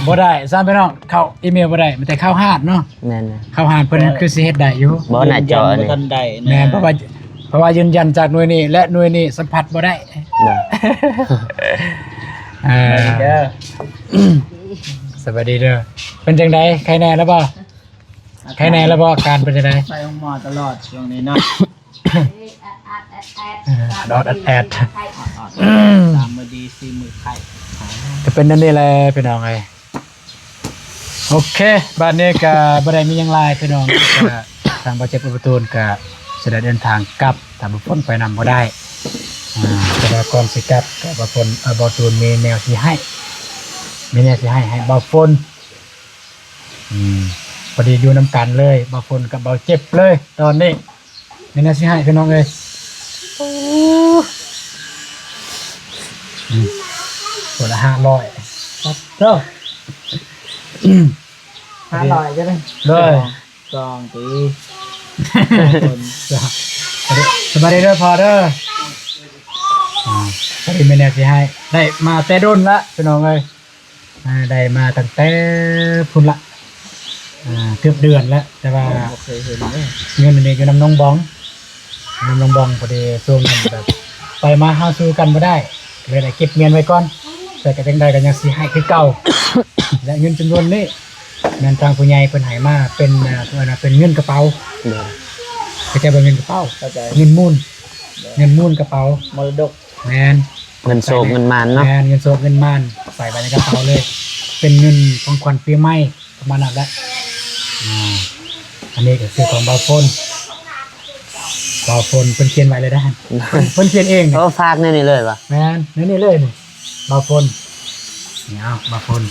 ບໍ່ໄດ້ຊ້ຳພີ່ນ້ອງ ເຂົ້າອີເມວບໍ່ໄດ້ ມີແຕ່ເຂົ້າຮ້ານເນາະ. ແມ່ນ ເຂົ້າຮ້ານເພິ່ນຄືຊິເຮັດໄດ້ຢູ່ ບໍ່ໜ້າຈໍ ບໍ່ທັນໄດ້ ແມ່ນ ເພາະວ່າ ເພາະວ່າຢືນຢັນຈາກໜ່ວຍນີ້ ແລະ ໜ່ວຍນີ້ສຳຜັດບໍ່ໄດ້. ເອີ ສະບາຍດີເດີ ເປັນຈັ່ງໃດ ໄຄແນ່ແລ້ວບໍ່? ໄຄແນ່ແລ້ວບໍ່? ອາການເປັນຈັ່ງໃດ? ໄປໂຮງໝໍຕະຫຼອດຊ່ວງນີ້ເນາະ. ດອດແອດແອດ ສາມມື້ດີສີ່ມື້ໄຂ້ ຈະເປັນແນວນີ້ແຫຼະພີ່ນ້ອງເອີຍ. ໂອເຄ ບາດນີ້ກະບໍ່ໄດ້ມີຫຍັງຫຼາຍພີ່ນ້ອງ ກະທາງບ່າວເຈັບ ອຸປະຕູນກະຊິໄດ້ເດີນທາງກັບ ຖ້າບໍ່ຝົນໄປນຳບໍ່ໄດ້ ອາ ແຕ່ວ່າກ່ອນຊິກັບກະບ່າວຝົນ ເອີ ບ່າວຕູນມີແນວຊິໃຫ້ ມີແນວຊິໃຫ້ ໃຫ້ບ່າວຝົນ ອືມ ພໍດີຢູ່ນຳກັນເລີຍ ບ່າວຝົນກັບບ່າວເຈັບເລີຍຕອນນີ້. ແມ່ນແນວຊິໃຫ້ພີ່ນ້ອງເອີຍ ໂອ້ ອືມ ຄົນລະຫ້າຮ້ອຍ ເດີ ຫ້າຮ້ອຍ ເດີ ສອງ ຕີ ສະບາຍດີເດີພໍ່ເດີ ອາ ພໍດີແມ່ນແນວຊິໃຫ້ ໄດ້ມາແຕ່ດົນລະພີ່ນ້ອງເອີຍ. ອ່າ ໄດ້ມາຕັ້ງແຕ່ພຸ້ນລະ ອ່າ ເກືອບເດືອນແລ້ວ ແຕ່ວ່າບໍ່ເຄີຍເຫັນເດ້ ເງິນນີ້ຢູ່ນຳນ້ອງບອງ ນຳນ້ອງບອງ. ພໍດີຊ່ວງນັ້ນແບບໄປມາຫາສູ່ກັນບໍ່ໄດ້ ເລີຍໄດ້ເກັບເງິນໄວ້ກ່ອນ ແຕ່ກະຈັ່ງໃດກະຍັງຊິໃຫ້ຄືເກົ່າ ແລະເງິນຈຳນວນນີ້ແມ່ນທາງຜູ້ໃຫຍ່ເພິ່ນໃຫ້ມາເປັນ ອ່າ ເອີ້ນວ່າເປັນເງິນກະເປົາ ເຂົາເຈົ້າວ່າເງິນກະເປົາ ເງິນມູນ ເງິນມູນກະເປົາ ມໍລະດົກ. ແມ່ນ ເງິນໂຊກເງິນໝານເນາະ ແມ່ນ ເງິນໂຊກເງິນໝານ ໃສ່ໄວ້ໃນກະເປົາເລີຍ ເປັນເງິນຂອງຂວັນປີໃໝ່ ປະມານນັ້ນແຫຼະ. ອາ ອັນນີ້ກະຄືຂອງບ່າວຝົນ ບ່າວຝົນເພິ່ນຂຽນໄວ້ເລີຍເດ້ ເພິ່ນ ເພິ່ນຂຽນເອງ ໂອ້ ຝາກໃນນີ້ເລີຍຫວາ? ແມ່ນ ໃນນີ້ເລີຍນີ້ ບ່າວຝົນ ນີ້ ເອົາ ບ່າວຝົນ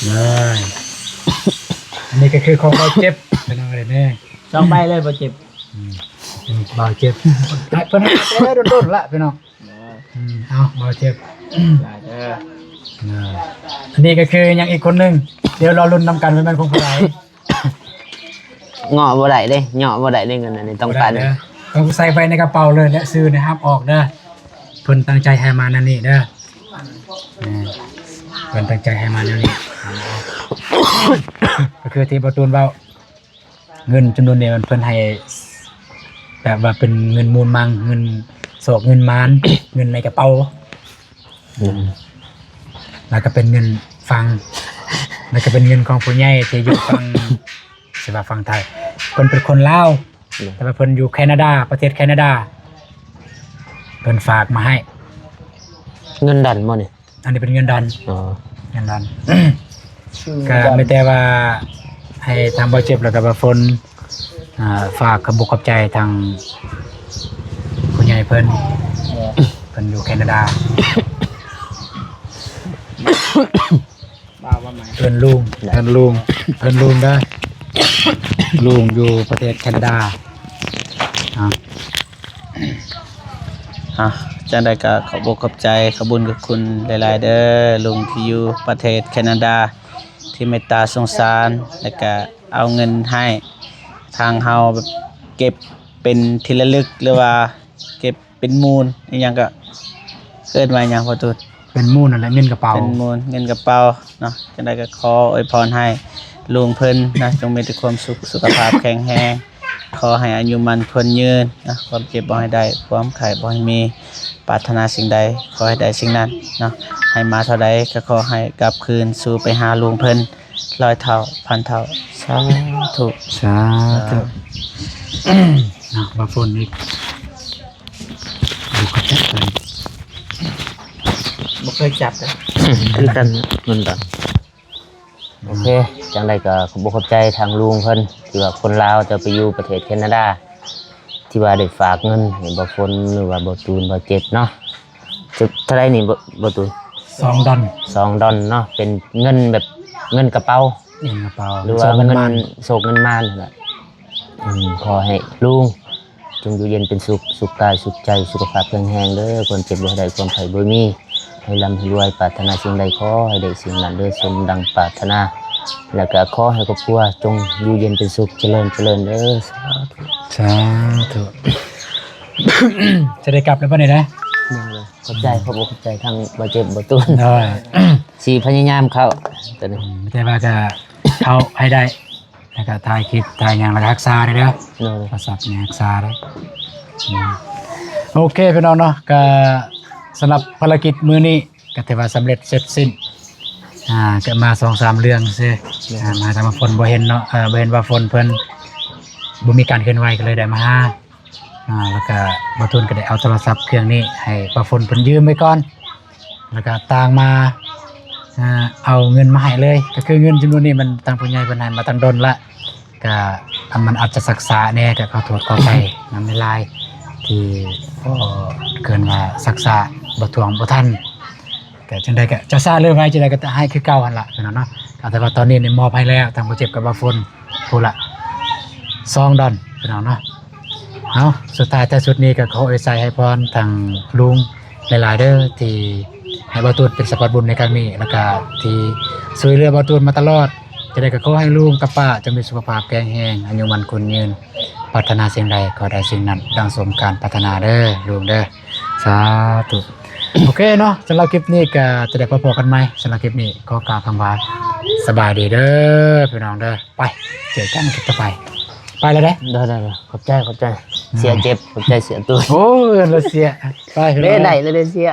ເລີຍ. ອັນນີ້ກະຄືຂອງບ່າວເຈັບ ພີ່ນ້ອງເອີຍເດ້ ສອງໃບເລີຍ ບ່າວເຈັບ ອືມ ບ່າວເຈັບ ເພິ່ນໃຫ້ແຕ່ດົນໆລະພີ່ນ້ອງ. ອືມ ເອົາ ບ່າວເຈັບ ຫຼາຍເດີ ອັນນີ້ກະຄືຍັງອີກຄົນໜຶ່ງ ດຽວລໍລຸ້ນນຳກັນວ່າແມ່ນຂອງຜູ້ໃດ. ເງາະບໍ່ໄດ້ເດ້ ເງາະບໍ່ໄດ້ເດ້ ເງິນອັນນີ້ຕ້ອງປັນ ຕ້ອງໃສ່ໄວ້ໃນກະເປົາເລີຍ ແລະຊື່ນີ້ຫ້າມອອກເດີ ເພິ່ນຕັ້ງໃຈໃຫ້ມາແນວນີ້ເດີ ເພິ່ນຕັ້ງໃຈໃຫ້ມາແນວນີ້ ກະຄືທີ່ບ່າວຕູນເວົ້າ ເງິນຈຳນວນນີ້ມັນເພິ່ນໃຫ້ແບບວ່າເປັນເງິນມູນມັງ ເງິນໂຊກເງິນໝານ ເງິນໃນກະເປົາ ອືມ ແລ້ວກະເປັນເງິນຝັ່ງ ແລ້ວກະເປັນເງິນຂອງຜູ້ໃຫຍ່ທີ່ຢູ່ຝັ່ງ ຊິວ່າຝັ່ງໄທ ເພິ່ນເປັນຄົນລາວ ແຕ່ວ່າເພິ່ນຢູ່ແຄນາດາ ປະເທດແຄນາດາ ເພິ່ນຝາກມາໃຫ້. ເງິນດອນບໍ່ນີ້? ອັນນີ້ເປັນເງິນດອນ ອໍ ເງິນດອນ ກະມີແຕ່ວ່າໃຫ້ທາງບ່າວເຈັບ ແລ້ວກະບ່າວຝົນ ອ່າ ຝາກຂອບອົກຂອບໃຈທາງຜູ້ໃຫຍ່ເພິ່ນ ເພິ່ນຢູ່ແຄນາດາ ເອີ້ນລຸງ ເອີ້ນລຸງ ເອີ້ນລຸງເດີ ລຸງຢູ່ປະເທດແຄນາດາ ເອົາ ອ່ະ ຈັ່ງໃດກະຂອບອົກຂອບໃຈ ຂອບບຸນຂອບຄຸນຫຼາຍໆເດີ ລຸງທີ່ຢູ່ປະເທດແຄນາດາ ທີ່ເມດຕາສົງສານ ແລະກະເອົາເງິນໃຫ້ທາງເຮົາ ແບບເກັບເປັນທີ່ລະລຶກ ຫຼືວ່າເກັບເປັນມູນ ອີ່ຫຍັງກະ ເອີ້ນວ່າຫຍັງພໍ່ຕູນ? ເປັນມູນນັ້ນແຫຼະ ເງິນກະເປົາ ເປັນມູນເງິນກະເປົາເນາະ. ຈັ່ງໃດກະຂໍອວຍພອນໃຫ້ລຸງເພິ່ນນະ ຈົ່ງມີແຕ່ຄວາມສຸກ ສຸຂະພາບແຂງແຮງ ຂໍໃຫ້ອາຍຸໝັ້ນຂວັນຍືນນະ ຄວາມເຈັບບໍ່ໃຫ້ໄດ້ ຄວາມໄຂ້ບໍ່ໃຫ້ມີ ປາດຖະໜາສິ່ງໃດຂໍໃຫ້ໄດ້ສິ່ງນັ້ນເນາະ. ໃຫ້ມາເທົ່າໃດກະຂໍໃຫ້ກັບຄືນສູ່ໄປຫາລຸງເພິ່ນຮ້ອຍເທົ່າພັນເທົ່າ ສາທຸ ສາທຸ ເນາະ. ບ່າວຝົນນີ້ ບໍ່ເຄີຍຈັບເດ້ ຄືກັນເໝືອນກັນ. ໂອເຄ ຈັ່ງໃດກະຂອບອົກຂອບໃຈທາງລຸງເພິ່ນ ທີ່ວ່າຄົນລາວຈະໄປຢູ່ປະເທດແຄນາດາ ທີ່ວ່າໄດ້ຝາກເງິນໃຫ້ບ່າວຝົນ ຫຼືວ່າບ່າວຕູນ ບ່າວເຈັບເນາະ. ເທົ່າໃດນີ້ ບ່າວ ບ່າວຕູນ? ສອງດອນ ສອງດອນເນາະ ເປັນເງິນແບບເງິນກະເປົາ ເງິນກະເປົາ ຫຼືວ່າເງິນໂຊກເງິນໝານຫັ້ນແຫຼະ. ອືມ ຂໍໃຫ້ລຸງ ຈົ່ງຢູ່ເຢັນເປັນສຸກ ສຸກກາຍສຸກໃຈ ສຸຂະພາບແຂງແຮງເດີ ຄວາມເຈັບບໍ່ໃຫ້ໄດ້ ຄວາມໄຂ້ບໍ່ໃຫ້ມີ ໃຫ້ລ່ຳໃຫ້ລວຍ ປາດຖະໜາສິ່ງໃດຂໍໃຫ້ໄດ້ສິ່ງນັ້ນເດີ ສົມດັ່ງປາດຖະໜາ ແລ້ວກະຂໍໃຫ້ຄອບຄົວຈົ່ງຢູ່ເຢັນເປັນສຸກ ຈະເລີນ ຈະເລີນເດີ ສາທຸ ສາທຸ. ຈະໄດ້ກັບແລ້ວບໍ່ນີ້ນະ? ຍັງເລີຍ ຂອບໃຈ ຂອບອົກຂອບໃຈທາງບ່າວເຈັບ ບ່າວຕູນ ໂດຍ ຊິພະຍາຍາມເຂົ້າ ອືມ ແຕ່ວ່າກະເຂົ້າໃຫ້ໄດ້ ແລ້ວກະຖ່າຍຄລິບຖ່າຍຫຍັງ ແລ້ວກະຮັກສາໄດ້ເດີ ໂທລະສັບນີ້ຮັກສາໄດ້. ອືມ ໂອເຄພີ່ນ້ອງເນາະ ກະສຳລັບພາລະກິດມື້ນີ້ກະຖືວ່າສຳເລັດເສັດສິ້ນ ອ່າ ກະມາສອງສາມເລື່ອງຊື່ ອ່າ ມາທາງບ່າວຝົນບໍ່ເຫັນເນາະ ເອີ ບໍ່ເຫັນບ່າວຝົນເພິ່ນບໍ່ມີການເຄື່ອນໄຫວ ກະເລີຍໄດ້ມາຫາ ອ່າ ແລ້ວກະບ່າວຕູນກໍໄດ້ເອົາໂທລະສັບເຄື່ອງນີ້ໃຫ້ປ້າຝົນເພິ່ນຢືມໄວ້ກ່ອນ ແລ້ວກະຕ່າງມາ ອ່າ ເອົາເງິນມາໃຫ້ເລີຍ. ກໍຄືເງິນຈຳນວນນີ້ມັນທາງຜູ້ໃຫຍ່ເພິ່ນໃຫ້ມາຕັ້ງດົນລະ ກະ ອັນມັນອາດຈະຊັກຊ້າແດ່ ກະຂໍໂທດຂໍອະໄພນຳຫຼາຍໆ ທີ່ ເອີ່ ເກີນວ່າຊັກຊ້າ ບໍ່ຖ້ວງບໍ່ທັນ. ກະຈັ່ງໃດກະຈະຊ້າຫຼືໄວຈັ່ງໃດກະໃຫ້ຄືເກົ່າຫັ້ນລະພີ່ນ້ອງເນາະ. ກະແຕ່ວ່າຕອນນີ້ນີ້ມອບໃຫ້ແລ້ວ ທາງບໍ່ເຈັບກັບບ່າວຝົນ ຜູ້ລະສອງດອນພີ່ນ້ອງເນາະ. ເອົາ ສຸດທ້າຍທ້າຍສຸດນີ້ກໍຂໍອວຍໄຊໃຫ້ພອນທາງລຸງຫຼາຍໆເດີ ທີ່ໃຫ້ບ່າວຕູນເປັນສະພາບບຸນໃນຄັ້ງນີ້ ແລ້ວກໍທີ່ຊ່ວຍເຫຼືອບ່າວຕູນມາຕະຫຼອດ. ຈັ່ງໃດກໍຂໍໃຫ້ລຸງກັບປ້າຈົ່ງມີສຸຂະພາບແຂງແຮງ ອາຍຸໝັ້ນຂວັນຍືນ ປາດຖະໜາສິ່ງໃດກໍໄດ້ສິ່ງນັ້ນ ດັ່ງສົມການປາດຖະໜາເດີລຸງເດີ ສາທຸ. ໂອເຄເນາະ ສຳລັບຄລິບນີ້ກໍຈະໄດ້ພໍ້ກັນໃໝ່. ສຳລັບຄລິບນີ້ຂໍກ່າວຄຳວ່າ ສະບາຍດີເດີພີ່ນ້ອງເດີ. ໄປ ເຈີກັນຄລິບຕໍ່ໄປ. ໄປແລ້ວເດ້. ໄດ້ໆໆ ຂອບໃຈ ຂອບໃຈ. ເສຍເຈັບ ຂອບໃຈເສຍຕູນ. ໂອ້ຍ ລະເສຍ. ໄປພີ່ນ້ອງເດີ. ໄດ້ແລ້ວເດ້ເສຍ.